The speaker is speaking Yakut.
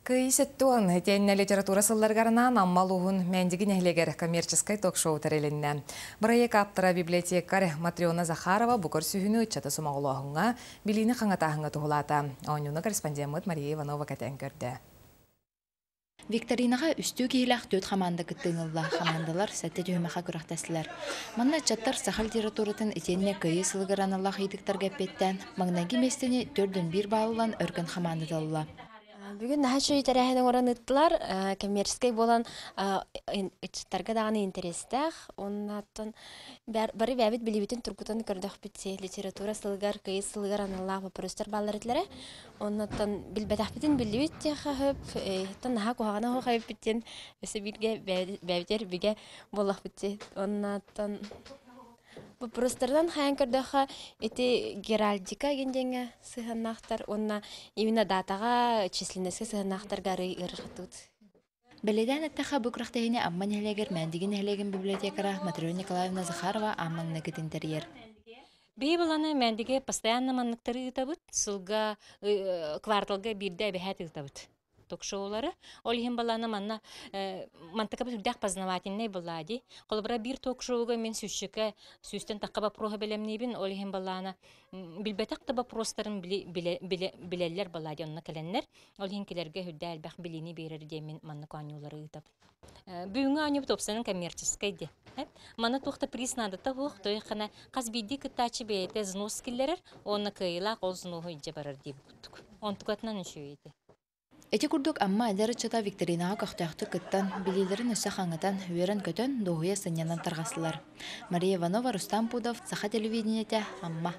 Кыайыы 70 итиэннэ литература сылларыгар анаан Амма улууһун Мээндиги нэһилиэгэр коммерческай ток-шоу тэрилиннэ. Бырайыак ааптара библиотекарь Матрена Захарова бу көрсүһүүнү ыччаты сомоҕолооһуҥҥа, билиини хаҥатааһыҥҥа туһулаата. Оонньууну корреспондеммыт Мария Иванова кэтээн көрдө. Викторинаҕа үстүү киһилээх түөрт хамаанда кыттыыны ылла. Хамаандалар сэттэ түһүмэххэ күрэхтэстилэр. Манна ыччаттар саха литературатын итиэннэ Кыайыы сылыгар аналлаах ыйытыктарга эппиэттээн, маҥнайгы миэстэни 4-1 баалынан Өркөн хамаандата ылла. Бүгүн наһаа үчүгэй тэрээһин оҥорон ыыттылар. Коммерческай буолан ыччаттарга даҕаны интэриэстээх. Оннооттон бары бэйэбит билиибитин тургутан көрдөхпүт литература сылыгар, кыйыс сылыгар аналлаах боппуруостар бааллар этилэрэ. Оннооттон билбэтэхпитин биллибит диэххэ сөп. Оттон наһаа куһаҕана суох эбиппит диэн өссө бииргэ бэйэбитигэр бигэ буоллахпыт дии. Оннооттон Боппуруостарынан хайаан көрдөххө, ити геральдика игин диэҥҥэ сыһыаннаахтар уонна именно датаҕа, численноска сыһыаннаахтарга арыый ыарырҕатыбыт. Бэлиэтээн эттэххэ, бу күрэхтэһиини Амма нэһилиэгэр Мээндиги нэһилиэгин библиотекара Матрена Николаевна Захарова аан маҥнайгытын тэрийэр. Биһи быланы Мээндиги постоянно манныктары ыытабыт, сылга, кварталга биирдэ эбэһээт ыытабыт. Ток-шоулары. Ол иһин балаана манна мантыкабыт үрдээх познавательнай была дии. Холобура биир ток-шоуга мин сүүсчэкэ сүүстэн тахха вопроһу бэлэмниибин. Ол иһин балаана билбэтэх да вопростарын билэллэр балаа дии онно кэлэннэр. Ол иһин килэргэ үрдээх элбэх билиини биэрэр диэн мин маннык оонньуулары ыытабын. Бүгүҥҥү оонньуубут уопсайынан коммерческай диэн. Манна туох да приз наадата суох, той хана хас биирдии кыттааччы бэйэтэ взнос киллэрэр, уонна кыайыылаах ол взноһу илдьэ барар диэбит курдук. Онтукатынан үчүгэй этэ. Ити курдук Амма эдэр ыччата викторинаҕа көхтөөхтүк кыттан, билиилэрин өссө хаҥатан, үөрэн-көтөн, дуоһуйа сынньанан тарҕастылар. Мария Иванова, Рустам Пудов, Саха телевидениетэ, Амма.